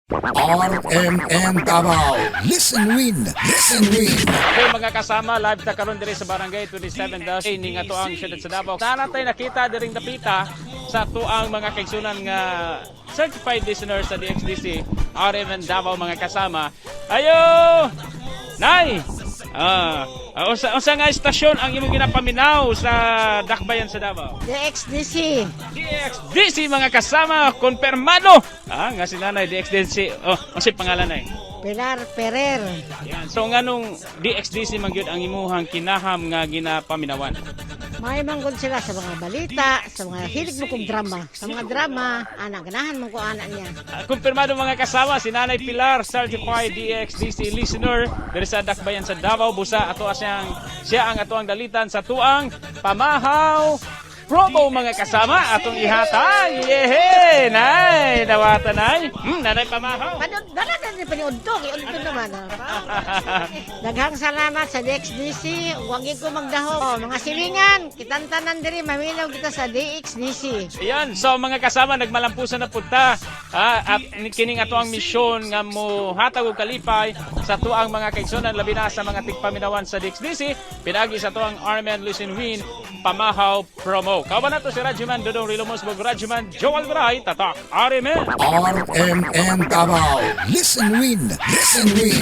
RMN Davao. Listen win, listen win. Okay, mga kasama, live ta karon diri sa Barangay 27 Dash ning ato ang syudad sa Davao. Sana tay nakita diring dapita sa atuang mga kaigsunan nga certified listeners sa DXDC RMN Davao, mga kasama. Ayo! Nay! Unsa nga istasyon ang imong ginapaminaw sa Dakbayan sa Davao? DXDC. DXDC, mga kasama, konfirmado. Nga si Nanay DXDC. Oh, unsay pangalan, Nay? Pilar Ferrer. Yan. So nganong DXDC man gyud ang imuhang kinaham nga ginapaminawan? May manggod sila sa mga balita, sa mga hilig mo kong drama. Sa mga drama, ana, ganahan mo ko ana niya. Kumpirmado, mga kasama, si Nanay Pilar, certified DXDC listener diri sa Dakbayan sa Davao. Busa ato siyang siya ang atuang dalitan sa tuang pamahaw promo, mga kasama, atong ihatag. Yehe! Nay, dawata, Nay. Nanay pamahaw. Panood, dala na ni paniudto, kay udto naman. Ah. Daghang salamat sa DXDC. Huwag ko magdahog. Oh, mga silingan, kitantanan diri, maminaw kita sa DXDC. Ayan, so mga kasama, nagmalampusan na punta. At kining ato ang misyon nga mo hatag og kalipay sa tuang mga kaigsunan, labi na sa mga tigpaminawan sa DXDC, pinagi sa tuang RMN Listen Win Pamahaw Promo. Kauban nato si Radyoman Dodong Rilomos ug Radyoman Joel Bray, Tatak RMN. RMN Davao. Listen win, listen win.